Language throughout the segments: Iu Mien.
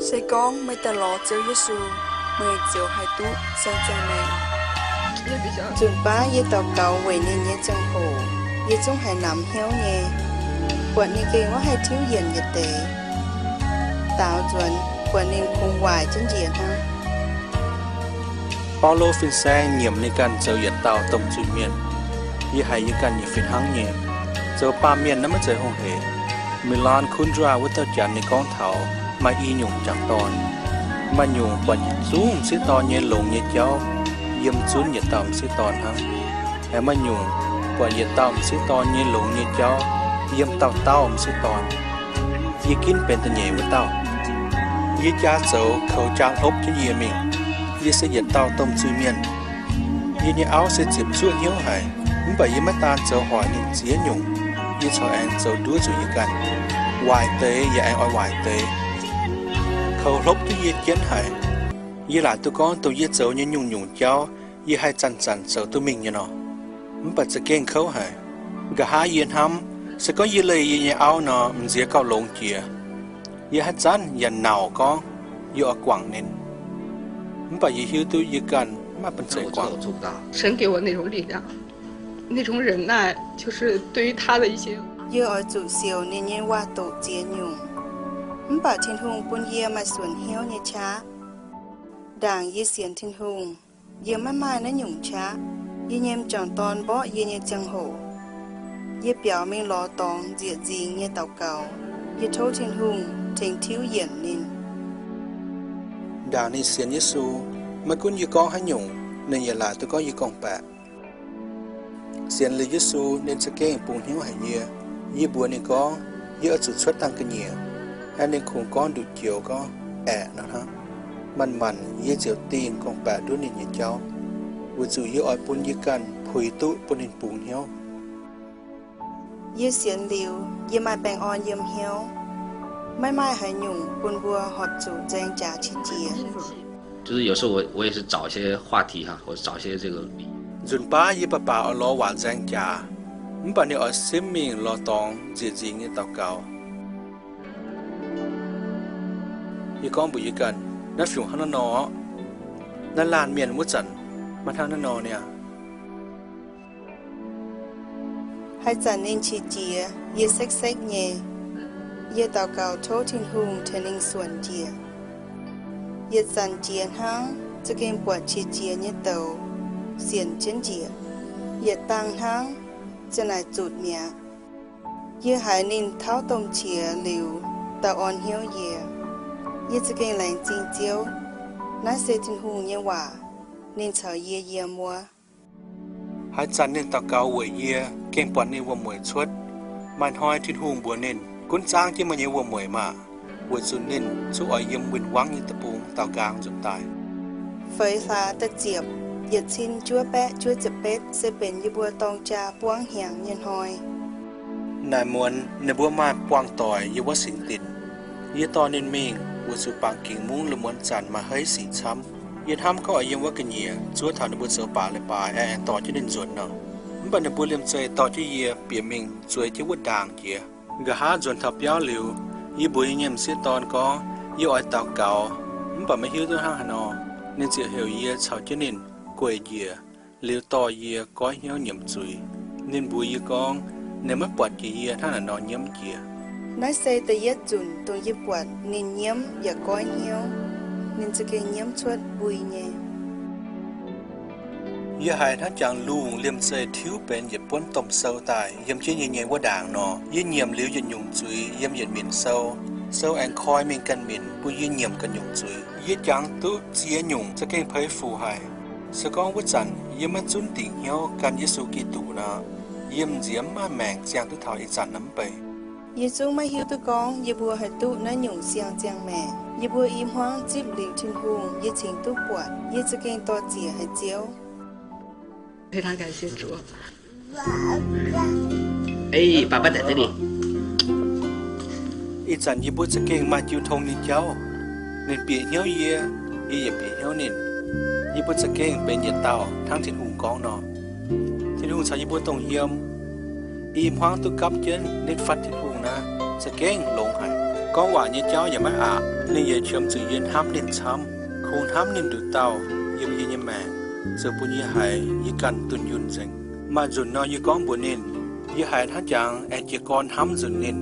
Se gorngv meih daaih lorz Ziouv Yesu, meih ziouc haih duqv siang-ziangh maengc. Nzunc baav yie daux gaux weic ninh nyei ziangh hoc, yie zungv haiz namx hnyouv nyei, buatc ninh gengh maiv haih tiuv yienc yietc deix. Daaux nzuonx buatc ninh kungx waaic jienv njiec hnangv. Baulo fin-saeng nyiemc ninh ganh zoux yietc dauh domh zuiz-mienh. Yie haiz yie ganh nyei fih hnangv nyei. Zoux baamh mienh naaiv maiv zeiz hungh hec. Milan Kundra wuov dauh janx ninh gorngv taux maaih i nyungc jangc dorn. Maaih nyungc buatc yietc zungv m'sieqv dorn nyei longx nyei jauv yiem zunv yietc dauh m'sieqv dorn hnangv. Aengx maaih nyungc buatc yietc dauh m'sieqv dorn nyei longx nyei jauv yiem dauh dauh m'sieqv dorn. Yie ginv benx da'nyeic wuov dauh. Yie jaa zoux koux jaa hlopv jienv yie mingh. Yie se yietc dauh domh zuiz-mienh. Yie nyei auv se ziepc zuoqv hnyouv haic, mv baac yie maiv daan zoux hoic ninh ziex nyungc. Yie corc aengx zoux nduov zuqc yie ganh. Waaic deix yaac aengx oix waaic deix. Koux hlopv duqv yie jienv haic. Yie laaic duqv gorngv dongh yie zoux nyei nyungc-nyungc jauv, yie haih zanc-zanc zoux duqv mingh nyei nor. Mv baac za'gengh kouv haic. Nqa'haav yie hnamv, se gorngv yie leih yie nyei auv nor, m'nziex gauh longx jiex. Yie haaix zanc yaac nauc gorngv yie oix guangc ninh. Mv baac yie hiuv duqv yie ganh maiv maaih banh zeic guangc. 神给我那种力量，那种忍耐，就是对于他的一些 Yie oix zuqc siouc ninh nyei waac-doqc ziex nyungc. Mv baac Tin-Hungh bun yie maaih suonc hnyouv nyei qaqv. Ndaangc yie sienx Tin-Hungh, yie maiv maaih naaiv nyungc qaqv. Yie nyei m'jangc dorn mborqv yie nyei ziangh hoc. Yie biaux mingh lorz dorngx nzieqc nzingx nyei daux gaux. Yie tov Tin-Hungh tengx tiuv yienc ninh. Ndaangc ninh sienx Yesu, maiv gunv yie gorngv haaix nyungc, ninh yaac laaic duqv gorngv yie gorngv-baeqc. Sienx liuz Yesu, ninh za'gengh bungx hnyouv haic yie. Yie mbuox ninh gorngv, yie oix zuqc cuotv dangh ga'nyiec. Aengx ninh kungx gorngv nduqc joux gorngv, aeqv, nor hnangv. Manc-manc yie ziouc dingh gorngv-baeqc nduov ninh nyei jauv, weic zuqc yie oix bun yie ganh puix duqv bun ninh bungx hnyouv. Yie sienx liuz, yie maaih baengh orn yiem hnyouv. Maiv maaih haaix nyungc bun mbuo horpc zuqc nzaeng jaax qiex jiez. 就是有时候我，我也是找一些话题哈，我找一些这个 Nzunc baav yie baac baac oix lorz waac nzaeng jaax, mv baac ninh oix simv mingh lorz dorngx nzieqc nzingx nyei daux gaux. Yie gorngv mbuox yie ganh, naaiv fungc hnangv naaiv nor. Naaiv laanh mienh wuov zanc maiv hnangv naaiv nor niaa. Haaix zanc ninh qiex jiez, yie sekv-sekv nyei. Yie daux gaux tov Tin-Hungh tengx ninh suonc njiec. Yietc zanc jiex hnangv, za'gengh buatc qiex jiez nyei douz sienc jienv njiec. Yietc dangh hnangv, ziang naaic zutc mi'aqv. Yie haiz ninh tauv domh qiex liuz, dauh orn hnyouv yie. Yie za'gengh laengz zingh Ziouv. Naaiv se Tin-Hungh nyei waac. Ninh caux yie yiem wuov. Haaix zanc ninh daux gaux weic yie, gengh buatc ninh wuom-mueic cuotv. Maaih hnoi Tin-Hungh mbuox ninh, gunv zaangv jienv meih nyei wuom-mueic maah! Weic zuqc ninh zungv oix yiem win-wangv nyei deic-bung daaux nqaang nzunc daaih. Feix hlaax da'ziepc, yietc cin juov baeqv juov ziepc betv se benx yie mbuo dorng jaa buangv hnyangx nyei hnoi. Naaic muonz ninh mbuo maaih buangh doic yiem wuov singx dinc. Yie dorh ninh mingh weic zuqc bangc gingx mungv la'muonz zanc maaih hei sic camv. Yie hnamv gorngv oix yiem wuov ga'nyiec zuov taux ninh mbuo zoux baac leiz-baaix aengx dorh jienv ninh nzuonx nor. Mv baac ninh mbuo liemh zeih dorh jienv yie bieqc mingh zueiz jienv wuov ndaangc jiex. Nqa'haav nzuonx taux biauv liuz, yie mbuox yie nyei m'sieqv dorn gorngv yie oix daux gaux, mv baac maiv hiuv duqv hnangv haaix nor. Ninh ziouc heuc yie caux jienv ninh gueic njiec, liuz dorh yie goiv hnyouv nyiemc zuiz. Ninh mbuox yie gorngv ninh maiv buatc jiex yie hnangv naaic nor nyiemv jiex. Naaiv se da'yietv nzunc dongh yie buatc ninh nyiemv yaac goiv hnyouv. Ninh za'gengh nyiemv cuotv mbui nyei. Yie haiz hnangv jangx lungh liemh zeih tiuv benx yietc buonv domh sou daaih yiem jienv yie nyei wuov ndaangc nor. Yie nyiemc liuz yietc nyungc zuiz yiem yietc minc sou. Sou aengx koi mingh ganh minc bun yie nyiemc ganh nyungc zuiz. Yie jangx duqv ziex nyungc za'gengh peix fuc haic. Se gorngv wuov zanc yie maiv zunv dingc hnyouv gan Yesu Giduc nor, yie m'nziex mv maaih maengc ziangh duqv taux ih zanc naaiv mv bei. Yie zungv maiv hiuv duqv gorngv yie mbuo haih duqv naaiv nyungc siang-ziangh maengc. Yie mbuo i hmuangv zipv liuz Tin-Hungh, yie cingx duqv buatc. Yie za'gengh dor-ziec haic Ziouv. Ih zanc yie mbuo za'gengh maaih jiu tong nyei jauv. Ninh bieqc hnyouv yie, yie yaac bieqc hnyouv ninh. Yie mbuo za'gengh benx yietc dauh hnangv Tin-Hungh gorngv nor. Tin-Hungh caux yie mbuo dongh yiem. I hmuangv duqv gapv jienv nitv fatv Tin-Hungh naaiv za'gengh longx haic. Gorngv waac nyei jauv yaac maiv aqc. Ninh yaac qiemx zuqc yie hnamv ninh camv, kungx hnamv ninh nduqc dauh yiem yie nyei maengc, zoux bun yie haiz yie ganh dunh yunh nzengc. Maaih nzunc nor yie gorngv mbuox ninh, yie haiz hnangv jangx aengx jiez gorn hnamv nzunc ninh,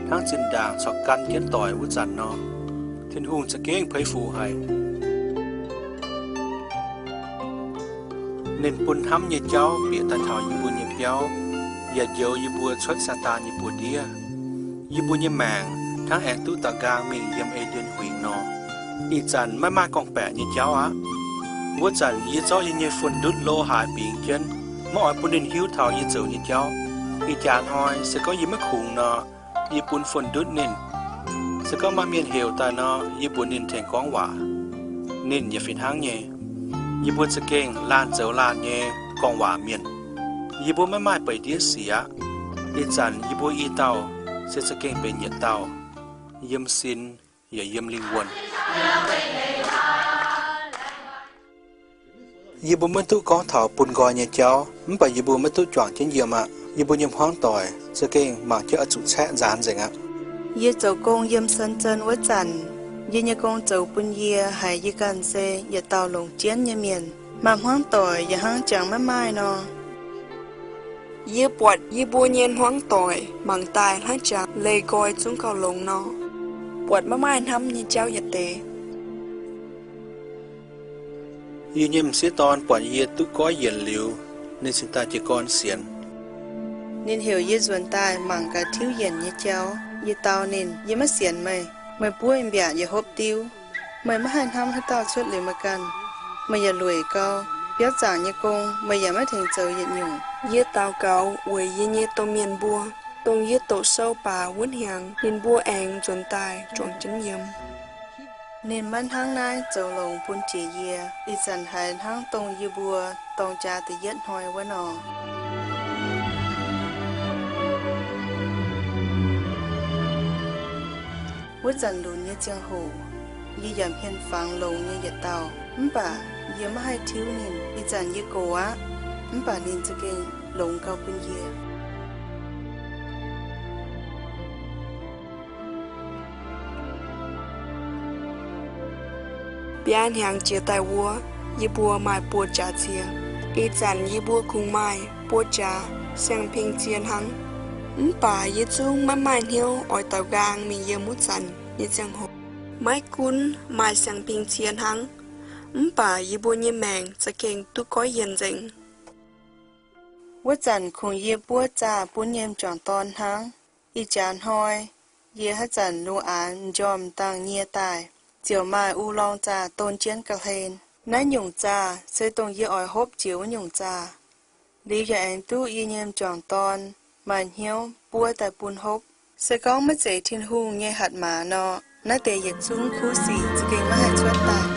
hnangv zinh ndaangc corc gan jienv doic wuov zanc nor. Tin-Hungh za'gengh peix fuc haic. Ninh bun hnamv nyei jauv bieqc daaih taux yie mbuo nyei biauv, yaac njoux yie mbuo cuotv Saadaan nyei buoz-ndiev. Yie mbuo nyei maengc hnangv aengx duqv daux nqaang mingh yiem E^nden Huingx nor. Ih zanc maiv maaih gorngv-baeqc nyei jauv aqv. Wuov zanc yie zorqv yie nyei fun-ndutv lo haaix bingx jienv, maiv oix bun ninh hiuv taux yie zoux nyei jauv. Ih jaax hnoi se gorngv yie maiv kungx nor, yie bun fun-ndutv ninh. Se gorngv maaih mienh heuc daaih nor, yie mbuox ninh tengx gorngv waac. Ninh yaac fih hnangv nyei. Yie mbuo za'gengh laanh zoux laanh nyei gorngv waac mienh. Yie mbuo maiv maaih beic ndiev sic aqv. Ih zanc yie mbuo i dauh se za'gengh benx yietc dauh, yiem sin yaac yiem lingh wuonh. Yie mbuo maiv duqv gorngv taux bun nqoi nyei jauv, mv baac yie mbuo maiv duqv juangc jienv yiem aqv. Yie mbuo nyei hmuangv doic za'gengh mangc jienv oix zuqc caeqv nzaanx nzengc aqv. Yie zoux gong yiem Sun Zan wuov zanc, yie nyei gong zoux bun yie haiz yie ganh se yietc dauh longc jienv nyei mienh. Maaih hmuangv doic yaac hnangv jangx maiv maaih nor. Yie buatc yie mbuo nyei hmuangv doic mangc daaih hnangv jangx leih nqoi zungv gauh longx nor, buatc maiv maaih hnamv nyei jauv yietc deix. Yie nyei m'sieqv dorn buatc yie duqv goiv yienc liuz, ninh cingx daaih jiez gorn sienx. Ninh heuc yie nzuonx daaih mangc gaax tiuv yienc nyei jauv. Yie dau ninh, yie maiv sienx meih. Meih buov mbiaatc yaac hopv diuv. Meih maiv haih hnamv haaix dauh cuotv liuz meih ganh. Meih yaac lueic gau. Biauv zaangc nyei gong meih yaac maiv tengx zoux yietc nyungc. Yie daux gaux weic yie nyei domh mienh mbuo, dongh yie doqc sou baac wuov hnyangx ninh mbuo aengx nzuonx daaih juangc jienv yiem. Ninh maiv hnangv naaiv zoux longx bun jiex yie. Ih zanc haiz hnangv dongh yie mbuo dorng jaax da'yietv hnoi wuov nor. Wuov zanc lunx nyei ziangh hoc, yie yaac hmien fangx longx nyei yietc dauh, mv baac yie maiv haih tiuv ninh. Ih zanc yie gox aqv, mv baac ninh za'gengh longx gauh bun yie. Biaa hnyangx jiex daaih wuov, yie mbuo maaih buoz-jaax cie. Ih zanc yie mbuo kungx maaih buoz-jaax siang-ping cie hnangv. Mv baac yie zungv maiv maaih hnyouv oix daux nqaang mingh yiem wuov zanc nyei ziangh hoc. Maiv gunv maaih siang-ping cie hnangv, mv baac yie mbuo nyei maengc za'gengh duqv goiv yienc nzengc. Wuov zanc kungx yie buov zaah bun nyei m'jangc dorn hnangv. Ih jaax hnoi, yie haaix zanc lungh aanx m'njormh dangh nyie daaih, ziouc maaih ulorng zaah don jienv ga'hlen. Naaiv nyungc zaah se dongh yie oix hopv jiex wuov nyungc zaah. Liuz yaac aengx duqv yie nyei m'jangc dorn maaih hnyouv buov daaih bun hopv. Se gorngv maiv zeiz Tin-Hungh nyei hatc maaz nor, naaiv deix yietc zungv kuv sic za'gengh maiv haih cuotv daaih.